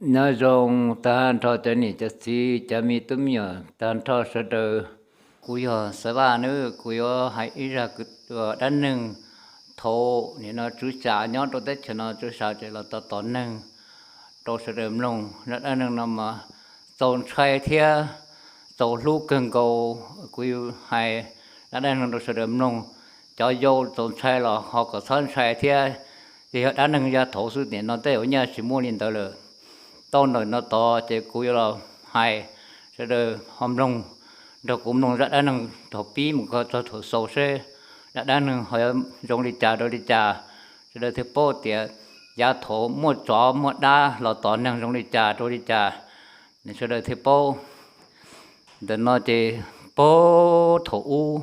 Nyob zoo tag nrho cov niam cov txiv, cov me tub me nyuam tag nrho sawv daws. Kuv yog Xav Vaj nawb, kuv yuav hais ib zaj dab neeg thaum nim no tswv xya nyob rau teb chaws no tswv xya ces los tos tos neeg rau sawv daws mloog. Zaj dab neeg no mas txaus ntshai thiab txaus hlub kawg nkaus. Kuv yuav hais zaj dab neeg rau sawv daws mloog. Cov yau txaus ntshai los ho kom txhob ntshai thiab, ces yog dab neeg yav thaum xwb, nim no tej zaum nyaj tsis muaj li ntawd lawm. Tau ntawm no tod ces kuv yuav los hais, sawv daws ho mloog, nrog kuv mloog zaj dab neeg thaum pib mus txog thaum xaus seb zaj dab neeg ho yuav zoo li cas rau li cas, sawv daws thiaj paub tias yav thaum muaj tsov muaj dab los tos neeg zoo li cas rau li cas, sawv daws thiaj paub. Ntawm no ces puag thaum ub,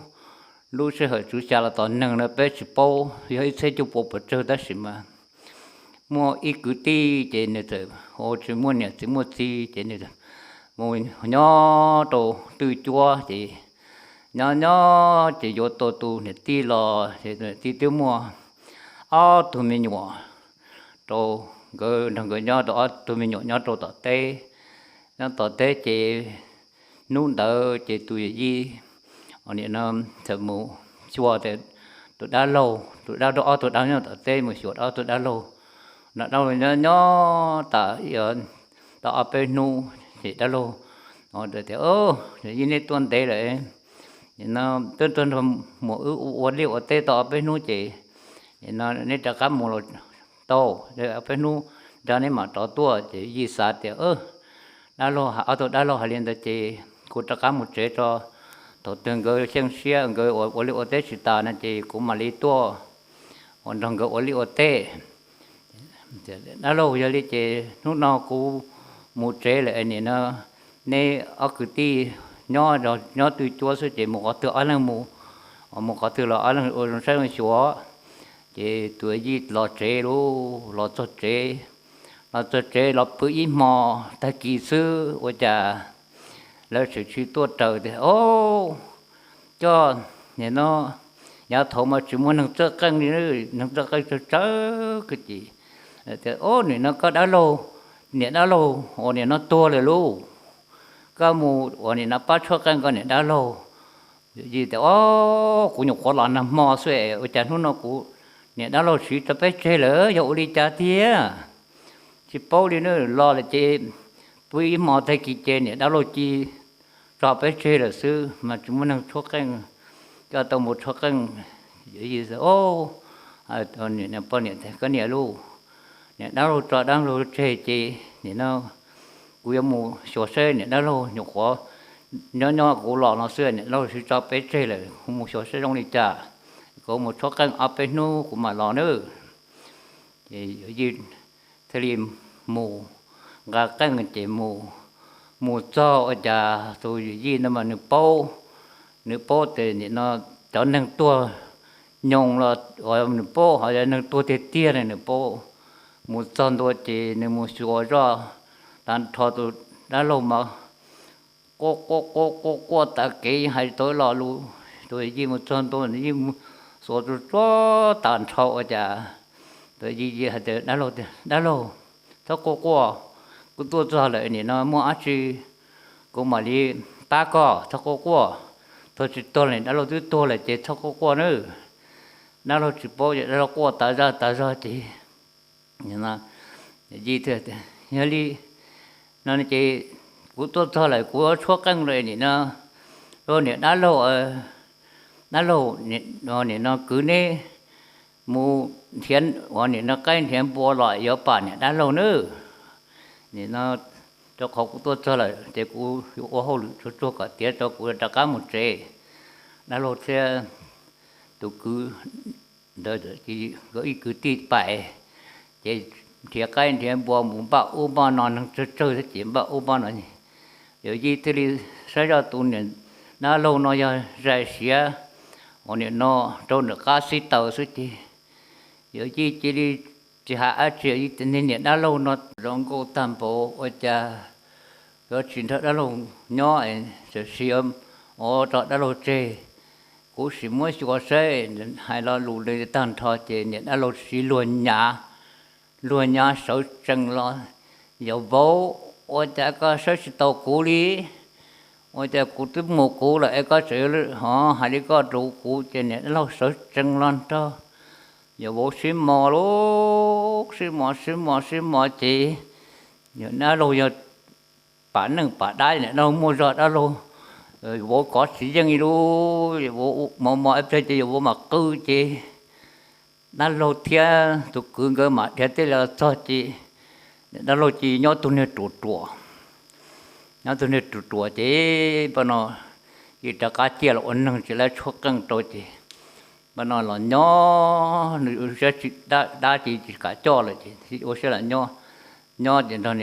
lub sij hawm tswv xya los tos neeg no peb tsis paub, yog ib txhiab cuaj pua pes tsawg tab sis mas muaj ib kwv tij ces nws txawm ua tsis muaj niam txiv muaj txiv ces nws mus nyob rau twj cuab ces nyob nyob ces yuav tau tus niam tij los ces niam tij twb muaj ob tug me nyuam rau, nkawd nrog nkawd nyob rau ob tug me nyuam nyob rau tom teb. Nyob tom teb ces hnub ntawd ces tus yawm yij nim no txawm mus xyuas tus dab laug, tus dab laug ob tug dab nyob tom teb mus xyuas ob tug dab laug. No dab laug nyob nyob tas tau ob peb hnub ces dab laug tias, Yawm yij, neb tuaj ntev lawm, nim no twb tuaj nrog muam wb ua liaj ua teb tau ob peb hnub ces nim no neb rov qab mus los tau, ob peb hnub nrog neb mam rov tuaj. Ces yij xav tias, dab laug, ob tug dab laug hais li ntawd ces kuv rov qab mus tsev tso, thaum twg nkawd xyeej siab nkawd ua liaj ua teb tsis tas no ces kuv mam li tuaj ua nrog nkawd ua liaj ua teb. Dab laug, yog li ces hnub no kuv mus tsev lawm, nim no neb ob kwv tij nyob nyob twj cuab xwb ces mus qhov twg ob leeg mus, mus qhov twg los ob leeg ua zoo saib zoo xyuas. Ces tus yij los tsev lauj, los txog tsev, los txog tsev los pw ib hmo, tag kis xwb ua cas lawv tseem tsis tuaj raws tias, Au, coj, nim no yav thaum mas tsis muaj neeg txawj qeej li, neeg txawj qeej tsawg tsawg kawg ces, Au, nim no koj dab laug, niam dab laug uas nim no tuag lawm lauj, koj mus uas nim no pab tshuab qeej koj niam dab laug. Yawm yij tias, Au, kuv nyuam qhuav los nag hmo xwb, ua cas hnub no kuv niam dab laug siv tso peb tseg lawm, yog ua li cas tiag? Tsis paub li na, los lawm ces pw ib hmo tag kis ces niam dab laug cia tso peb tseg lawm xwb, mas tsis muaj neeg tshuab qeej, koj tau mus tshuab qeej. Yawm yij, Au, poj niam, koj niam lauj, niam dab laug tso dab laug tseg ces nim no kuv yuav mus xyuas saib niam dab laug, nyuam qhuav nyob nyob kuv los no xwb niam dab laug siv tso peb tseg lawm, kuv mus xyuas saib zoo li cas, kuv mus tshuab qeej ob peb hnub kuv mam los nawb. Ces yawm yij thiaj li mus nqa qeej ces mus, mus txog ua cas tus yawm yij no mas nws paub, nws paub tias nim no cov neeg tuag nyoos los nws paub, ho yog neeg tuag tiag tiag na nws paub. Mus txog ntua ces nws mus xyuas zoj tag nrho tus dab laug mas quaj quaj quaj quaj quaj tas kev hais tau ib lo lus. Tus yawm yij mus txog ntua nws yeej mus xyuas tsuag tsuag tag nrho ua cas tus yawm yij hais tias, Dab laug, dab laug, txhob quaj quaj, kuv tuaj txog lawm, nim no muaj dab tsi kuv mam li pab koj, txhob quaj quaj. Thaum tsis tuag li, dab laug twb tuag lawm ces txhob quaj quaj nawb. Dab laug tsis paub ces dab laug quaj tas zog tas zog ces yawm yij, Yog li no ces kuv tuaj txog lawm kuv yuav tshuab qeej lawm, nim no niam dab laug, dab laug, nim no kwv neb mus nrhiav ua nim no qaib nrhiav npua los yuav pam niam dab laug nawb. Nim no rau qhov kuv tuaj txog lawm ces kuv yuav ua hauj lwm tsuag tsuag kom tiav tso kuv rov qab mus tsev. Dab laug thiab tus kwv ntawd nkawd ib kwv tij pais ces nrhiav qaib nrhiav npua mus npaj ub npaj no, neeg tsawg tsawg thiab ces npaj ub npaj no. Yawm yij thiaj li saib zoj tus niam dab laug no yog zais siav ua nim no rau nram qab xib taws xwb ces yawm yij cia li tsis hais dab tsi, yawm yij tias, Niag niam dab laug no zoo nkauj tag npaum ua cas yuav tsis nrog dab laug nyob, tam sim ua rau dab laug tseg, kuv sim muab xyuas saib. Hais lo lus li tag nrho ces niam dab laug siv luag nyav, luag nyav sawv tsees los Yawm vauv, ua cas koj saib tsis taus kuv li? Ua cas kuv twb mus kuv lawm es koj tseem ho hais li koj rau kuv? Ces niam dab laug sawv tsees los nrog yawm vauv sib mos lauj, sib mos sib mos sib mos ces yawm dab laug yog pam neej pam dab, niam dab laug muaj zog, dab laug vauv kov tsis yeej li lauj. Yawm vauv mos mos ib pliag ces yawm vauv mam qw ces dab laug thiab tus kwv nkawd mam dhia tej los txog ces niam dab laug cia li nyob tug niag ruam ruam, nyob tug niag ruam ruam ces npaj no cia li rov qab ciaj los ua neeg tsis laib tshuab qeej rau ces npaj no los nyob, nws ua siab tsis dab, dab tsis kam coj lawm ces ua siab los nyob, nyob ces nrog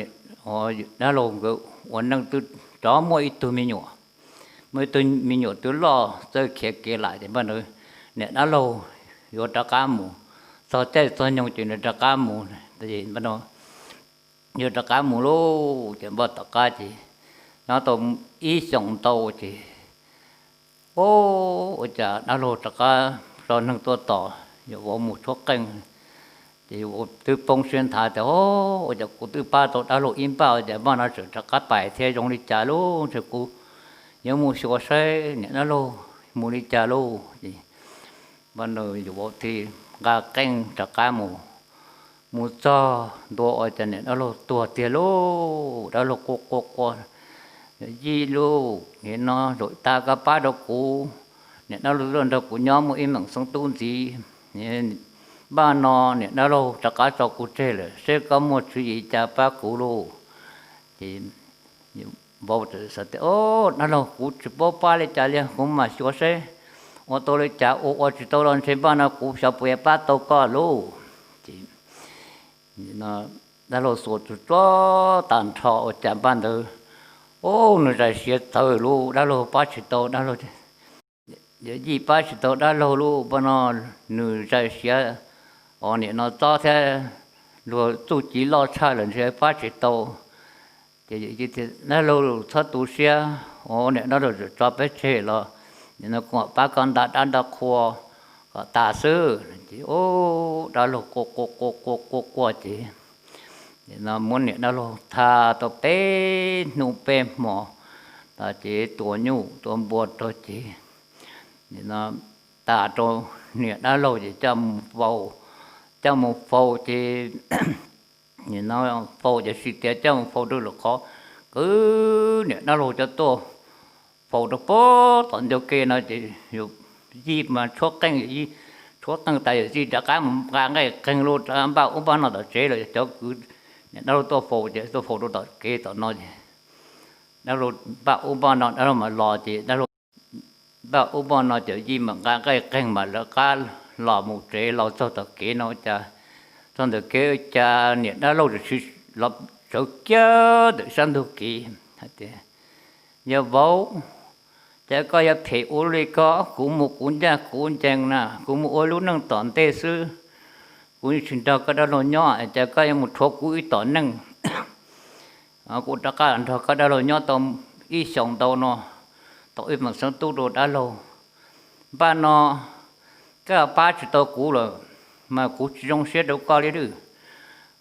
dab laug nkawd ua neej twb rov muaj ib tug me nyuam, muaj ib tug me nyuam twb loj txawj khiav kev lawm ces npaj no niam dab laug yuav rov qab mus, txog caij txog nyoog ces nws rov qab mus, yuav rov qab mus lauj. Ces npaj tom qab ces nyob tau ib xyoos ntau ces ua cas dab laug rov qab tso neeg tuaj tos yawm vauv mus tshuab qeej. Ces yawm vauv twb poob siab nthav tias, Ua cas kuv twb pab tau dab laug ib npaj, ua cas npaj no tseem rov qab pais thiab, zoo li cas lauj? Ntshe kuv yuav mus xyuas saib niam dab laug mus li cas lauj. Ces npaj no yawm vauv thiaj nqa qeej rov qab mus, mus txog ntua ua cas niam dab laug tuag tiag lauj. Dab laug quaj quaj quaj, Yij lauj, nim no zaum tas koj pab rau kuv, niam dab laug tuaj nrog kuv nyob muaj ib meem xeeb tub ntxiv, npaj no niam dab laug rov qab tso kuv tseg lawm, seb koj muaj tswv yim cas pab kuv lauj. Ces vauv txawm xav tias, Dab laug, kuv tsis paub pab li cas li, kuv mam xyuas seb ua tau li cas, ua ua tsis tau los ntshe npaj no kuv xyov puas yuav pab tau koj lauj. Ces dab laug xuas tsuag tsuag tag nrho ua cas npaj ntawd, ub, nws zais siav txawv lauj, dab laug pab tsis tau dab laug, yawm yij pab tsis tau dab laug lauj, npaj no nws zais siav, os, nim no txob thiab luag txuj ci loj tshaj lawm ntshe pab tsis tau. Ces dab laug txhob tu siab, os, niam dab laug tso peb tseg los nim no kuv mam pab koj nta dab nta qhua kom tas xwb. Ces ub, dab laug quaj quaj quaj quaj quaj quaj ces nim no muab niam dab laug tha tau peb hnub peb hmo tas ces tua nyuj tua npua rau ces nim no tas rau niam dab laug ces coj mus faus, coj mus faus ces nim no faus ces tsis tias coj mus faus rau lwm qhov, kwv niam dab laug coj tuaj faus rau puag tom ncauj ke no ces yawm yij mas tshuab qeej, yawm yij tshuab qeej tas yawm yij rov qab mus nqa nqaij qeeg lauj, rov qab npaj ub npaj no tom tsev lawm. Cov kwv niam dab laug tuaj faus ces tuaj faus rau tom kev tom no ces dab laug npaj ub npaj no dab laug mam los ces dab laug npaj ub npaj no ces yij mam nqa nqaij qeeg mam lawv qab los mus tsev, los txog tom kev no cas, txog ntawm kev cas niam dab laug tseem sawv kiag ntawm sab ntug kev hais tias, Yawm vauv, cas koj yuav phem ua li ko? Kuv mus kuv ncaj kuv ncees na, kuv mus ua lub neej tom ntej xwb, kuv yeej tsis nrog koj dab laug nyob, cas koj yuav mus rhuav kuv ib tom neej? Kuv rov qab nrog koj dab laug nyob tau ib xyoos ntau no, tau ib meem xeeb tub rau dab laug. Npaj no koj pab tsis tau kuv lawm, mas kuv tsis zoo siab rau koj li nawb.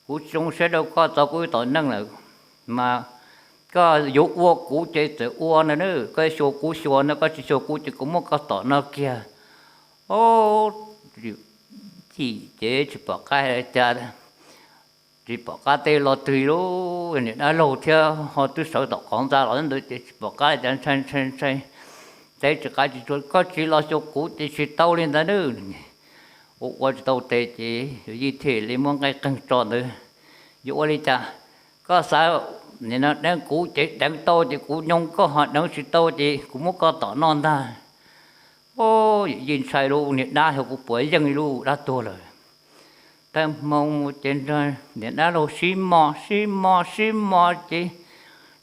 Kuv tsis zoo siab rau koj txov kuv ib tom neej lawm, mas koj yuav ua kuv ces txawm ua ntag nawb, koj xyuas kuv xyuas ntag, koj tsis xyuas kuv ces kuv muab koj tom no kiag. Ub, yawm yij ces tsis pom qab cas, tsis pom qab teb los twg lauj, niam dab laug thiab ho twb sawv tom qhov ntxa los ntawd ces tsis pom qab cas, ntshai ntshai ntshai, teb tsis qab tsis tsuag, koj tsis los xyuas kuv ces tsis tau li ntag nawb. Ua ua tsis tau tes ces yawm yij thiaj li muab nqaij qeeg tso ntawd. Yuav ua li cas? Koj xav deev kuv ces deev tau ces kuv nyoo, koj ho deev tsis tau ces kuv muab koj tom no ntag. Ub, yawm yij ntshai lauj, niam dab, yog kuv puas yeej li lauj, dab tuag lawm. Tag hmo ces niam dab laug sib mos sib mos sib mos ces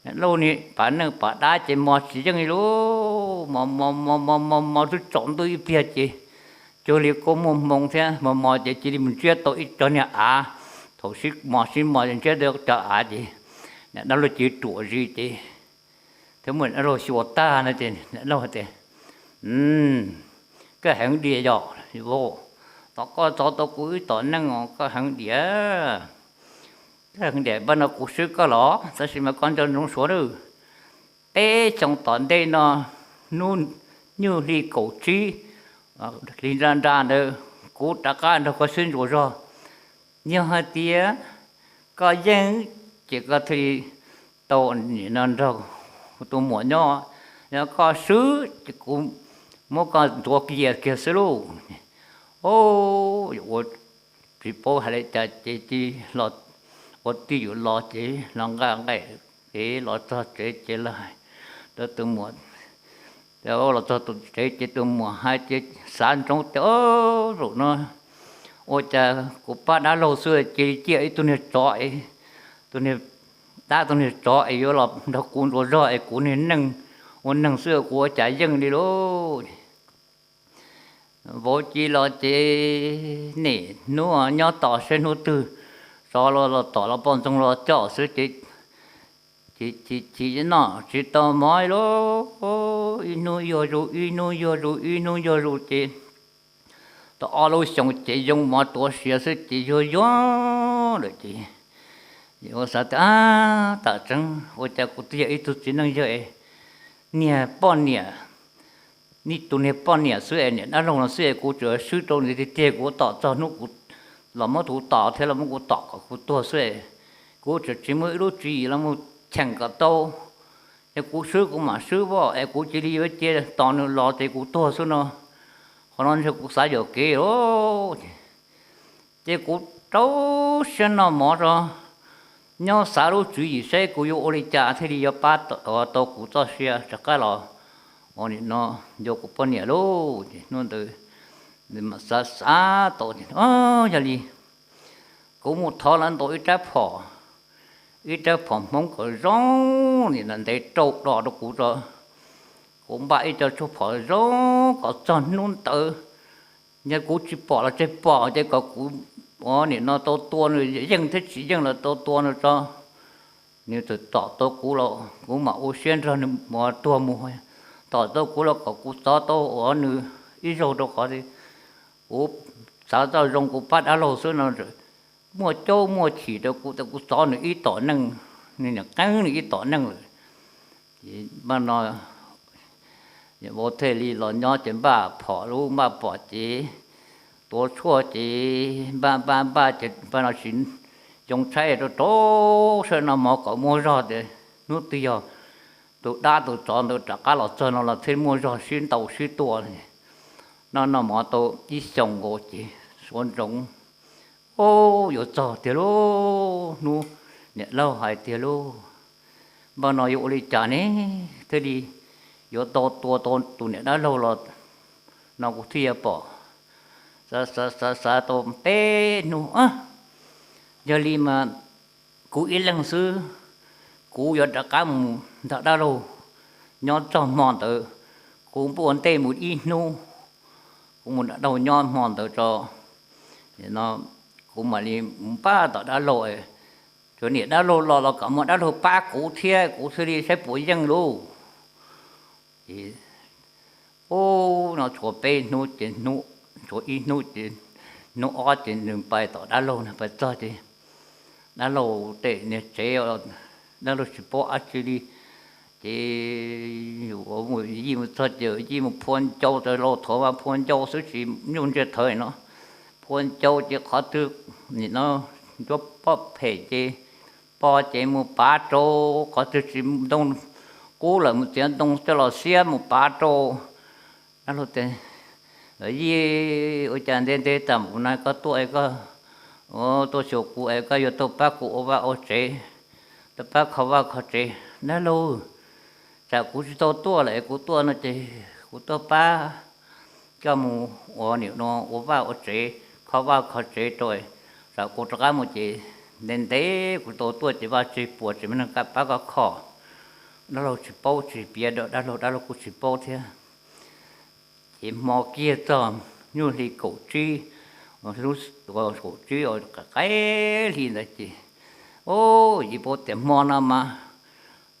niam dab laug niag pam neej pam dab ces mos tsis yeej li lauj, mos mos mos mos mos mos twb tsaus ntuj ib pliag ces cuag li kuj muaj hmoo thiab, mos mos ces cia li mus ntsiab tau ib co niag av. Thaum sib mos sib mos ntsiab tau cov av ces niam dab laug cia li ruam zis ces thiab muab niam dab laug xyuas tag no ces niam dab laug tias, Koj heev diam yog, tom koj txov tau kuv ib tom neej os, koj heev diam. Niam, npaj no kuv swb koj los, tab sis mas koj nco ntsoov suav nawb. Peb xyoo tom ntej no, hnub nyoog hli kaum tsib, hli nra nra ntawd kuv rov qab nrog koj sib ntsuas zog. Yog hais tias koj yeej, ces koj thiaj li tau nim no nrog tus muam nyob. Yog koj swb ces kuv muab koj ntxuav kiag kiag xwb lauj. Ua tsis paub hais li cas ces ua tij yuav los ces los nqa nqaij, ces los txog tsev ces los hais rau tus muam, los txog tsev ces tus muam hais ces xav ntsoov tias, Zaum no ua cas kuv pab dab laug xwb cia li ciaj ib tug niag tsov, tus niag dab, tus niag tsov es yuav los nrog kuv ntsuas zog es kuv niag neej, ua neeg xwb kuv ua cas yeej li lauj. Vauv ci los ces nim hnub nyob tos saib hnub twg tsov los los tom los poj ntxoog los coj xwb ces, ces chim noj tsis tau mov lauj. Ib hnub yuag zus, ib hnub yuag zus, ib hnub yuag zus ces tau ob lub xyoos ces yoo mov tuav siav xwb ces yuag yuag lawm ces ua xav tias, Ab, tam tseeb ua cas kuv twb yog ib tug txiv neej yawg es niag poj niam, tus niag poj niam xwb es niam dab laug no xwb es kuv tsuas swb rau nws tiag tiag, kuv tom txog hnub kuv los muab tus tom thiab los muab kuv tom kom kuv tuag xwb es kuv tsuas tsis muaj ib lub tswv yim los mus cheem kom tau. Yog kuv swb kuv mam swb as es kuv cia li yuav cia tos nws los ces kuv tuag xwb no. Qhov no ntshe kuv xav yuam kev os. Ces kuv rau siab noj mov tso, nyob xav lub tswv yim saib kuv yuav ua li cas thiaj li yuav pab tau kuv txoj sia rov qab los ua nim no yuav kuv poj niam lauj. Ces hnub ntawd xav xav tau tias, Yog li kuv mus thov lawv ntaus ib rab phom, ib rab phom Hmoob kom zoo, nim no ntev rau do rau kuv tso. Kuv npaj ib co tshuaj phom zoo kom txog hnub ntawd, yog kuv tsis pom los tseg pom ces kom kuv ua nim no tau tua nws, yeej thiab tsis yeej los tau tua nws tso. Nws txawm tom tau kuv los kuv mam ua siab nrog nws mus tuag mus. Tom tau kuv los kom kuv txov tau ua nws ib zaug rau qhov tias kuv xav txoj zoo kuv pab dab laug xwb no, muaj caub muaj chim rau kuv, kuv txov nws ib tom neej, nws niam qeeb nws ib tom neej lawm. Ces npaj no vauv thiaj li los nyob ces npaj phom lub npaj phom ces tuav tshuaj ces npaj npaj npaj ces npaj no sis yoo tshaib rau rau sawv noj mov kom muaj zog tias hnub twg yog tus dab tus tsov ntawd rov qab los txog no los thiaj muaj zog sib ntaus sib tua. Noj noj mov tau ib xyoos nkaus ces suav ntsoov, Ub, yuav txog tiag lauj, hnub niam laug hais tiag lauj, npaj no yuav ua li cas ne thiaj li yuav tau tua tau tus niam dab laug los no kuv thiaj yuav pom. Xav xav xav xav tau peb hnub, Yog li mas kuv ib leeg xwb, kuv yuav rov qab mus nrog dab laug nyob txog hmo ntawd. Kuv npaj ua ntej mus ib hnub, kuv mus nrog dab laug nyob hmo ntawd tso, kuv mam li mus pab tom dab laug. Tsuas niam dab laug los los kom muaj dab laug pab kuv thiab kuv thiaj li saib puas yeej lauj. Ces ub, no tshuav peb hnub ces, tshuav ib hnub ces, hnub ob ces nws pais tom dab laug na, pais txog ces dab laug tej niag tsev, dab laug tsis paub dab tsi li. Ces yij mus txog ces yij mus phua ncau, tau laus thaum mas phua ncau xwb tsis nyuj ntsiag thawv no. Phua ncau ces qhov twg nim no ncuav pob phem ces, pob ces mus pav rau, qhov twg tsis ntoo qub lawm mus txiav ntoo coj los xiab mus pav rau. Dab laug tias, Yij, ua cas ntev ntev tas mus na koj tuaj es koj tuaj xyuas kuv es koj yuav tuaj pab kuv ua vaj ua tsev, tuaj pab kho vaj kho tsev. Dab laug, tsam kuv tsis tau tuaj lawm es kuv tuaj no ces kuv tuaj pab koj mus ua nim no ua vaj ua tsev, kho vaj kho tsev rau, tsam kuv rov qab mus ces ntev ntev kuv tau tuaj ces vaj tse puas tsis muaj neeg pab koj kho. Dab laug tsis paub tsis piav rau dab laug, dab laug kuj tsis paub thiab. Ces hmo kiag txog nyuag hli kaum tsib, kaum tsib qaib hli ntawd ces, o, yij paub tias hmo no mas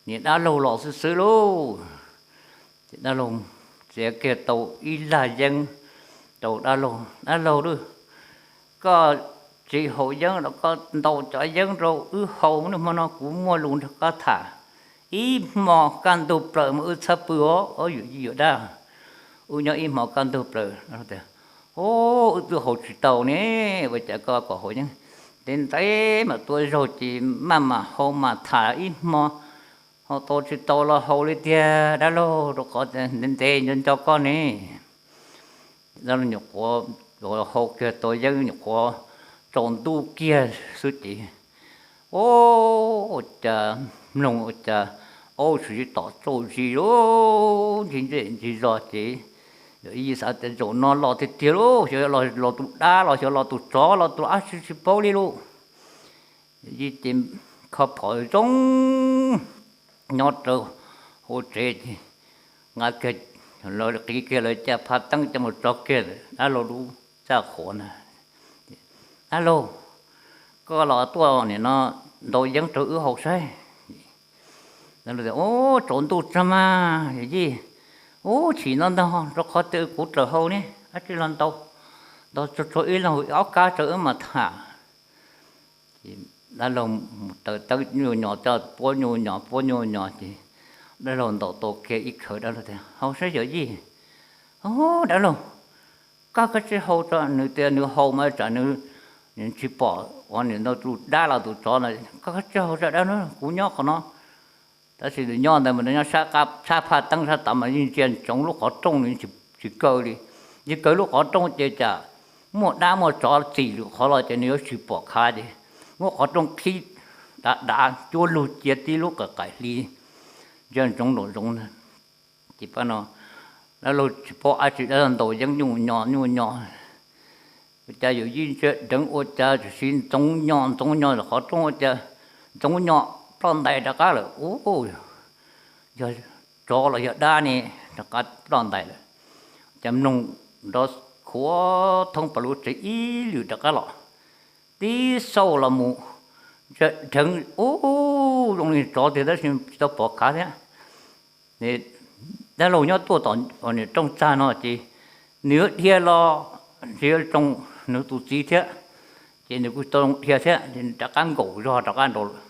niam dab laug los xwb xwb lauj. Ces dab laug txiav kiag tau ib lag yeeb rau dab laug, Dab laug lauj, koj tsis haus yeeb los koj ntaus cov yeeb rau wb haus, hnub hmo no kuv muaj lus nrog koj tham. Ib hmo kaj ntug plaws mas wb txhob pw os, yuam yij yuam dab. Wb nyob ib hmo kaj ntug plaws, wb twb haus tsis tau ne, ua cas koj kom haus yeeb? Ntev ntev mam tua zaug ces maj mam haus mam tham ib hmo, haus tau tsis tau los haus li tiag dab laug, rau qhov ntev ntev nco nco koj ne. Dab laug nyuam qhuav haus kiag tau yeeb nyuam qhuav tsaus ntuj kiag xwb ces, ua cas mloog ua cas aub tsis tom txauj zis lub ntsig ntsej ntsig zos ces, yawm yij xav tias zaum no los tiag tiag lauj, xyov los tus dab los xyov los tus tsov los tus dab tsi tsis paub li lauj. Yawm yij ces kho phom zoo nyob rau hauv tsev ces nqa kiag, lawv qiv kiag lawv caj phaj teeb coj mus tso kiag dab laug lub txaj qhuav na. Dab laug, koj los tuaj nim no ntaus yeeb rau wb haus saib. Ub, tsaus ntuj tag mas yawm yij, ub, chim no ntag rau qhov tias kuv raws haus ne, dab tsi los ntaus, ntaus tsuag tsuag ib leeg ob kab rau wb mas tham. Dab laug mus taws teeb nyuj nyo coj puab nyuj nyo puab nyuj nyo ces dab laug ntaus tau kiag ib khawv dab laug tias, haus saib yawm yij. Ub, dab laug, koj koj tsis haus tso, nws tias nws haus mas tsam nws tsis pom ua nws ntau tus dab los tus tsov no, koj koj tsis haus tso dab laug, kuv nyob qhov no. Tab sis nws nyob ntawd mas nws nyob sab phaj teeb sab tod mas yeej ntsia ntsoov lub qhov rooj, nws tsis kaw li. Yeej kaw lub qhov rooj ces tsam muaj dab muaj tsov txim lwm qhov los ces nws yuav tsis pom khav ces muab qhov rooj qhib dav dav cuab lug cia tib lub qam qaim hli ntsia ntsoov nraum zoov ntag. Ces pab no dab laug tsis paub dab tsi, dab laug ntaus yeeb nyuj nyo nyuj nyo, ua cas yawm yij ntsia dheev ua cas tam sim ntxoov nyo ntxoov nyo qhov rooj ua cas ntxoov nyo ploj ntais rov qab lawm. Ub, yog tsov los yog dab ne, rov qab ploj ntais lawm. Cas mloog nrov khuav thoob plaws lub tsev ib lwm rov qab los, tib xauj los mus ntsia dheev, ub, zoo li tsov tiag tab sis tsis tau pom khav thiab. Dab laug nyob tuaj tom rooj txag no ces nws yuav dhia los tsis yuav tsoo nws tus txiv thiab, ces nws kuj tau dhia thiab, rov qab nkaum zog rov qab nraud lawm.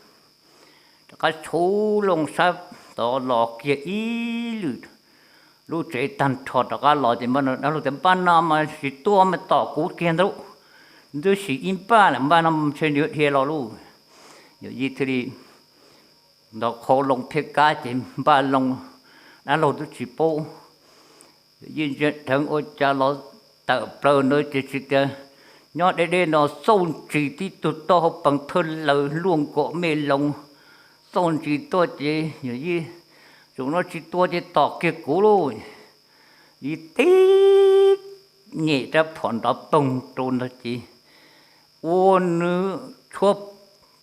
Rov qab tshuv loo sab tod los kiag ib lwm lub tsev tag nrho rov qab los ces dab laug tias, npaj no mas tsis tuaj mas tom kuv kiag ntawd, twb sim ib npaj lawm, npaj no ntshe nws yuav dhia los lauj. Yawm yij thiaj li ntaus qhau loo phiaj kab ces npaj loo, dab laug twb tsis paub. Yawm yij ntsia dheev ua cas los tawm plaws ntawd ces tsis tias nyob deb deb no, xauj ntsis tib tug taub hau pees thawj laws luaj nkaus me loos, xauj ntsis tuaj ces yawm yij, zaum no tsis tua ces tom kiag kuv lauj. Yij tib nyem rab phom nrov poog rau ntawd ces ua nws tshuab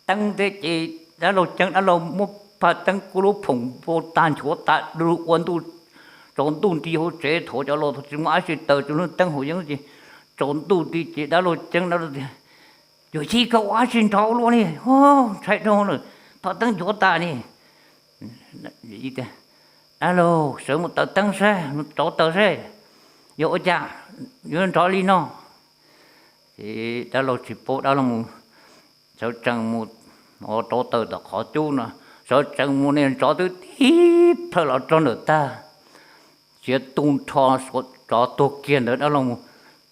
teeb thiab ces dab laug ceeb, dab laug muab phaj teeb kub lub phoom npau tag nchuav tas du ua ntuj, tsaus ntuj nti hauv tsev, thaum cov laus tsis muaj dab tsi taws tsuas lub teeb haus yeeb ces tsaus ntuj nti ces dab laug ceeb dab laug tias, yawm yij koj ua dab tsi nrov luaj li, ntshai dhau lawm, phaj teeb nchuav tas li. Dab laug sawv mus taws teeb saib, rauv taws saib, yog ua cas yuav nrov li no. Ces dab laug tsis paub, dab laug mus, sawv tsees mus rauv taws tom qhov cub no, sawv tsees mus niag tsov twb tib plhaw los rau ntawm tag, txiav tu nrho tsov tuag kiag ntawd. Dab laug mus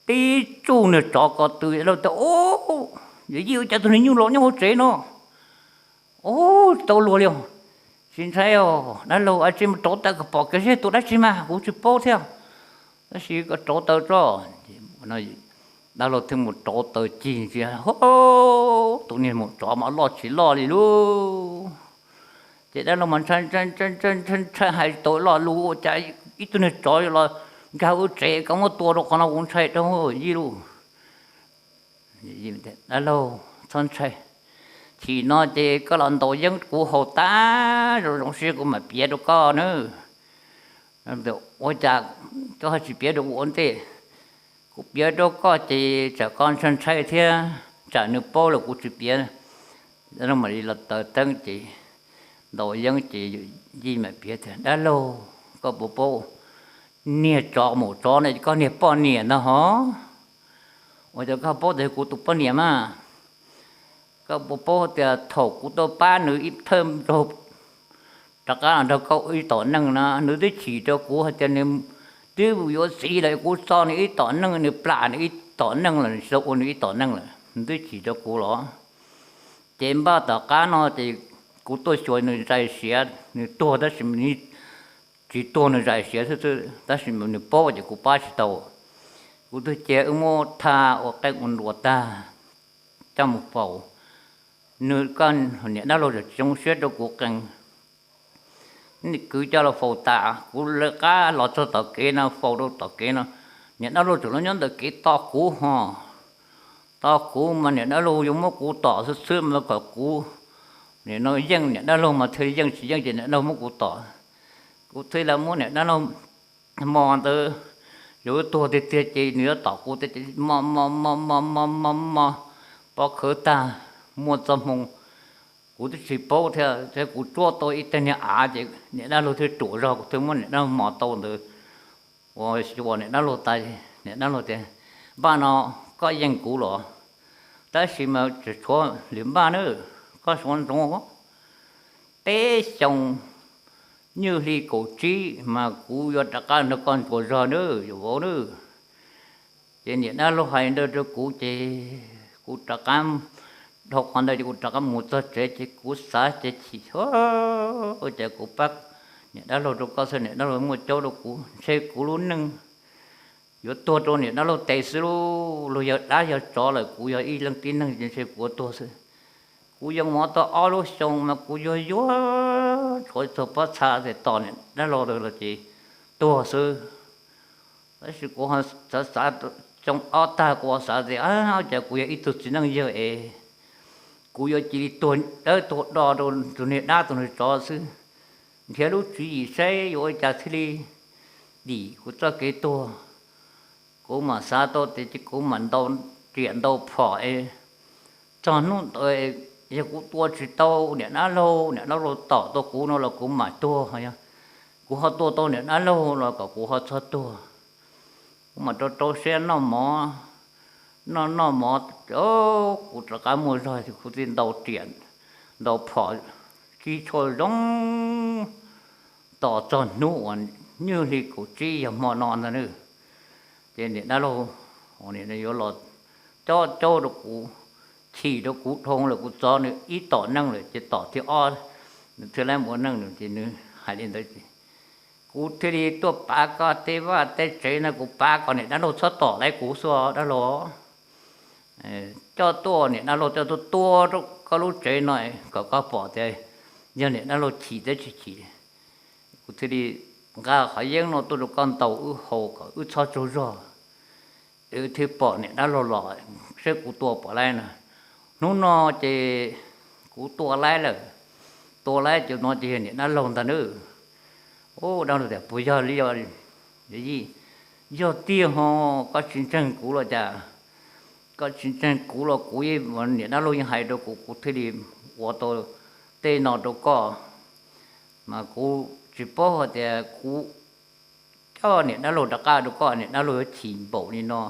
tib tsuj niag tsov ko tw, dab laug tias, ub, yawm yij ua cas tus niag nyuj laus nyob hauv tsev no, ub, tsis tau luag li os, tsis ntshai os, dab laug dab tsi mus rauv taws kom pom kiag seb tua dab tsi mas kuv tsis paub thiab, tab sis koj rauv taws tso. Dab laug thiaj mus rauv taws cig ntsia, hu, tus niag maum tsov mas loj tsis loj li lauj. Ces dab laug mas ntshai ntshai ntshai ntshai ntshai hais tsis tau lo lus, ua cas ib tug niag tsov los nkag wb tsev, koj muab tua rau qhov no kuv ntshai rau yij lauj. Dab laug txhob ntshai, chim no ces koj los ntaus yeeb kuv haus tag zoo zoo siab kuv mam piav rau koj nawb. Ua cas koj ho tsis piav rau kuv ua ntej? Kuv piav rau koj ces tsam koj ntshai ntshai thiab tsam nws paub lawm kuv tsis piav. Dab laug mam li los taws teeb ces ntaus yeeb ces yij mam piav tias, dab laug, koj puas paub niag tsov maum tsov no koj niag poj niam ntag hov? Ua cas koj paub tias kuv tus poj niam mas? Koj puas paub tias thaum kuv tau pab nws ib thawj zaug rov qab los nrog koj ib tom neej na, nws twb chim rau kuv hais tias nws twb yuav txiv lawm, kuv tso nws ib tom neej, nws plam nws ib tom neej lawm, nws tsis tau ua nws ib tom neej lawm, nws twb chim rau kuv los. Ces npaj tom qab no ces kuv tuaj xyuas nws zais siav, nws tuag tab sis tsis tuag, nws zais siav xwb, tab sis nws paub ces kuv pab tsis tau. Kuv twb cia wb muab thaj ua qeej ua nruas tag coj mus faus. Nws, koj niam dab laug tsis zoo siab rau kuv qees, kwv coj los faus tas, kuv lawv qab los txog tom kev no, faus rau tom kev no, niam dab laug tseem los nyob ntawm kev tos kuv ho. Tos kuv mas niam dab laug yuav muab kuv tom xwb xwb mas kom kuv, nim no yeej niam dab laug mas thiaj yeej, tsis yeej ces niam dab laug muab kuv tom. Kuv thiaj li muab niam dab laug mos ntawd, yuav tuag tiag tiag ces nws yuav tom kuv tiag ces mos mos mos mos mos mos mos, pov khawv tag, muaj txoj hmoo kuv twb tsis paub thiab, thiab kuv tsuab tau ib teg niag av ces niam dab laug thiaj ruam zog, kuv thiaj muab niam dab laug mos tau ntawd. Uas xyuas niam dab laug tas, niam dab laug tias, npaj no koj yeej kuv los, tab sis mas tseem tshuav lwm npaj na, koj suav ntsoov. Peb xyoos nywj hli kaum tsib mas kuv yuav rov qab nrog koj ntsuas zog na, yuav vauv na. Ces niam dab laug hais ntawd rau kuv ces kuv rov qab, dhau qhov ntawd ces kuv rov qab mus txog tsev ces kuv xav ces chim, ces kuv pab niam dab laug rau koj xwb, niam dab laug muaj caub rau kuv, ntshe kuv lub neej yuav tuag rau niam dab laug tes xwb lauj. Luag yog dab yog tsov lawm, kuv yog ib leeg tib neeg ces ntshe kuv yuav tuag xwb. Kuv yuav mus tau ob lub xyoo mas kuv yuag yuag tshuav txog pob txha ces tos niam dab laug los ces tuag xwb. Tab sis kuv xav xav xyoo ob tag kuv xav tias, cas kuv yog ib tug txiv neej yawg es kuv yuav cia li tuag dawb tuag do rau tus niag dab tus niag tsov xwb. Nrhiav lub tswv yim saib yuav ua cas thiaj li dim kuv txoj kev tuag. Kuv mam xav tau tias ces kuv mam ntaus riam ntaus phom es txog hnub ntawd yog kuv tua tsis tau niam dab laug, niam dab laug tom tau kuv no los kuv mam tuag, yog kuv ho tua tau niam dab laug los kom kuv ho txhob tuag. Kuv mam rau rau siab noj mov, noj noj mov, kuv rov qab muaj zog ces kuv thiaj ntaus riam ntaus phom kib tshuaj zoo tos txog hnub uas nywj hli kaum tsib yog hmo no ntag na. Ces niam dab laug yuav los cob caub rau kuv, chim rau kuv dhau lawm, kuv txov nws ib tom neej lawm ces tom thib ob nws thiaj li mus ua neej nws ces nws hais li ntawd ces kuv thiaj li tuaj pav koj tej vaj tej tsev no, kuv pav kom niam dab laug txhob tom laiv kuv xwb dab laug. Coj tuaj, niam dab laug coj tuaj tua rau koj lub tsev no kom koj pom tias yog niam dab laug chim thiab tsis chim. Kuv thiaj li nqa qhov yeeb no tuaj rau koj ntaus wb haus kom wb txhob tsaug zog. Wb thiaj pom niam dab laug los saib kuv tua pom laiv no. Hnub no ces kuv tua laiv lawm, tua laiv cov no ces yog niam dab laug ntag na. Ub, dab laug tias puas yog li, yog tiag ho, koj tsis ntseeg kuv los cas? Koj tsis ntseeg kuv los kuv, niam dab laug yeej hais rau kuv, kuv thiaj li ua tau tej no rau koj. Mas kuv tsis paub hais tias kuv coj niam dab laug rov qab rau koj, niam dab laug yuav chim npaum li no,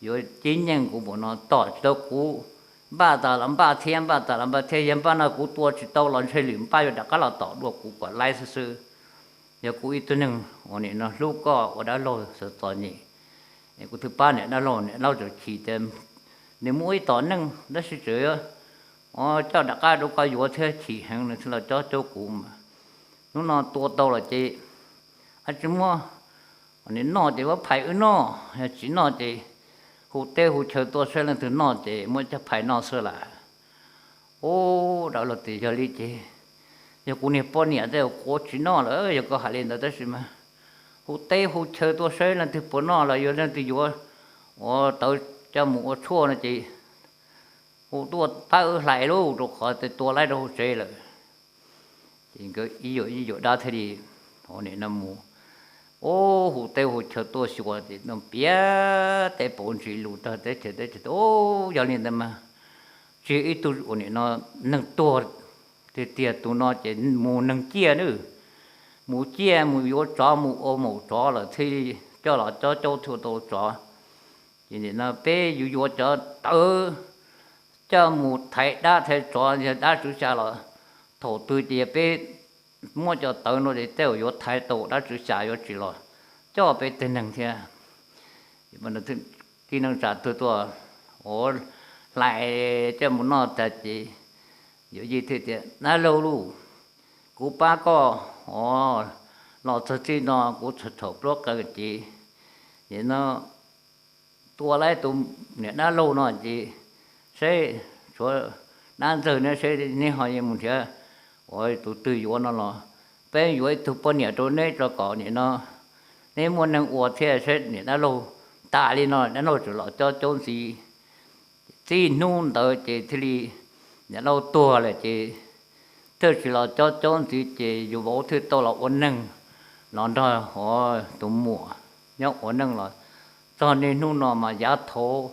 yuav cib nyeej kuv npaum no, tom tsis tau kuv. Npaj tas los npaj thiab, npaj tas los npaj thiab, yog npaj no kuv tua tsis tau los ntshe lwm npaj yuav rov qab los tom dua kuv kom laib xwb xwb. Yog kuv ib tug neeg uas nim no hlub koj ua dab laug txom txom nyem, kuv twb pab niam dab laug, niam dab laug tseem chim tias nws muaj ib tom neej tab sis tseem coj rov qab rau koj yuav thiab, chim heev nws thiaj los cob caub kuv mas. Hnub no tua tau los ces tsis muab noj ces muab phais wb noj, yog tsis noj ces hu teb hu chaw tuaj saib leej twg noj ces muab coj phais noj xwb lawm. Ub, dab laug tias yog li ces yog kuv niag poj niam tej quav tsis noj lawm, yog koj hais li ntawd tab sis mas hu teb hu chaw tuaj saib leej twg puas noj los yog leej twg yuav ua tawv coj mus ua tshuaj no ces hu tuaj pab wb hlais lauj, rau qhov tua laib rau hauv tsev lawm. Ces nkawd ib yuam ib yuam dab thiaj li nim no mus, ub, hu teb hu chaw tuaj xyuas ces no piav tej pauv ntsis lus rau teb chaws, teb chaws tias, ub, yog li ntawd mas tsis yog ib tug uas nim no neeg tuag tiag tiag, tus no ces mus neeg ciaj na, mus ciaj mus yuav tsov mus ua maum tsov lawm thiaj li coj los cob caub thiaj ua tau tsov. Ces nim no peb yuav yuav cov tawv, coj mus thaiv dab thaiv tsov, yog dab tswv xya los thaum twg ces yog peb muab cov tawv no es tej zaum yuav thaiv tau dab tswv xya yuav tsis los coj peb tej neeg thiab. Tib neeg tsa tuag tuaj, ua hlais coj mus noj tag ces yawm yij thiaj tias, Dab laug lauj, kuv pab koj, o, los txog txij no kuv txhaum plaub qawv ces, nim no tua tau tus niam dab laug no ces seb tshuav dab ntxawg ne, seb neb ho yuav mus nrhiav ua tus twg yuav no los peb yuav ib tug poj niam rau neb tso kom nim no neb muaj neeg ua thiab, seb niam dab laug tas li no dab laug tseem los cob cob ntxiv. Txij hnub ntawd ces thiaj li niam dab laug tuag lawm ces thiaj tsis los cob cob ntxiv ces yus vauv thiaj tau los ua neeg los nrog tus muam nyob ua neej los txog niaj hnub no mas yav thaud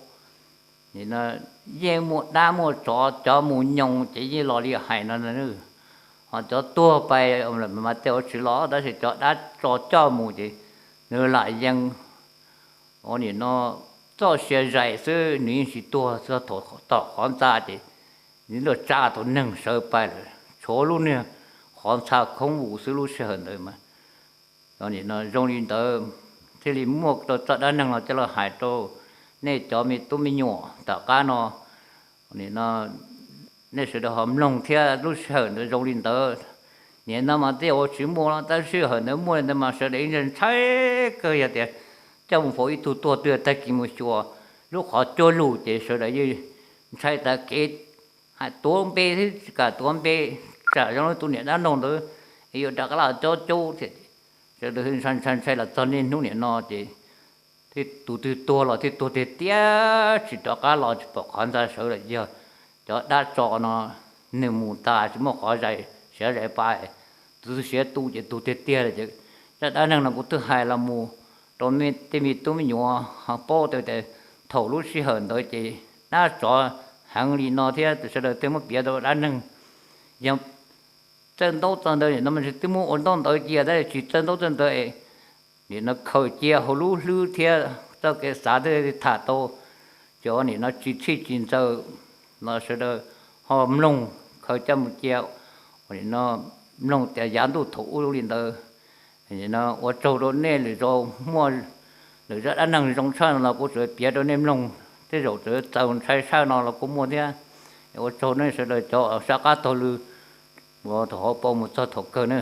yeej muaj dab muaj tsov, cov mus nyoos ces yeej los li hais no, ho cov tuag pais mas tej zaum tsis los tab sis cov dab tsov coj mus ces nws lam yees ua nim no txoj sia zais xwb, nws yeej tsis tuag, txog tom qhov ntxa ces nws luag tsa tus neeg sawv pais lawm, tshuav lub niag qhov ntxa khoob vus xwb lub sij hawm ntawd mas. Nim no zoo li ntawd thiaj li muaj rau txoj dab neeg no coj los hais rau nej cov me tub me nyuam tom qab no, nim no nej sawv daws ho mloog thiab. Lub sij hawm ntawd zoo li ntawd, nim no mas tej zaum tsis muaj tab sis sij hawm ntawd muaj li ntawd mas sawv daws yeej ntshai kawg, yog tias coj mus faus ib tug tuag twg tag kis mus xyuas lub qhov cuag lug ces sawv daws yeej ntshai tas kev hais tuav npe thiab tsis kam tuav npe, tsam zoo li tus niam dab laug ntawd es yuav rov qab los cob cob thiab. Sawv daws ntshai ntshai ntshai los txog niaj hnub nim no ces thiaj tus twg tuag los thiaj tuag tiag tiag, tsis rov qab los tsis pom qhov ntxa sawv lawm. Yog cov dab tsov no nws mus tas tsis muaj qhov zais, siav zais pais, tus twg siav tu ces tuag tiag tiag lawm ces zaj dab neeg no kuv twb hais los mus rau tej me tub me nyuam ho paub tias thaum lub sij hawm ntawd ces dab tsov heev li no thiab sawv daws thiaj muab piav tau dab neeg. Yog txawj ntaub txawj ntawv nim no mas twb muab ua ntaub ntawv cia, tab sis tsis txawj ntaub txawj ntawv es nim no khaws cia hauv lub hlwb thiab txoj kev xav thiaj tham tau cov nim no tsis txhij tsis ntxaws los sawv daws ho mloog, khaws coj mus cia, nim no mloog tias yav ntuj thaum ub li ntawd. Nim no ua tsaug rau nej lwm zaus muaj lwm zaj dab neeg zoo tshaj no los kuv tseem piav rau nej mloog, tej zaum tseem txaus ntshai tshaj no los kuj muaj thiab. Ua tsaug nej sawv daws cov sab qab taug lw uas thaum hauv paus mus txog thaum kawg na.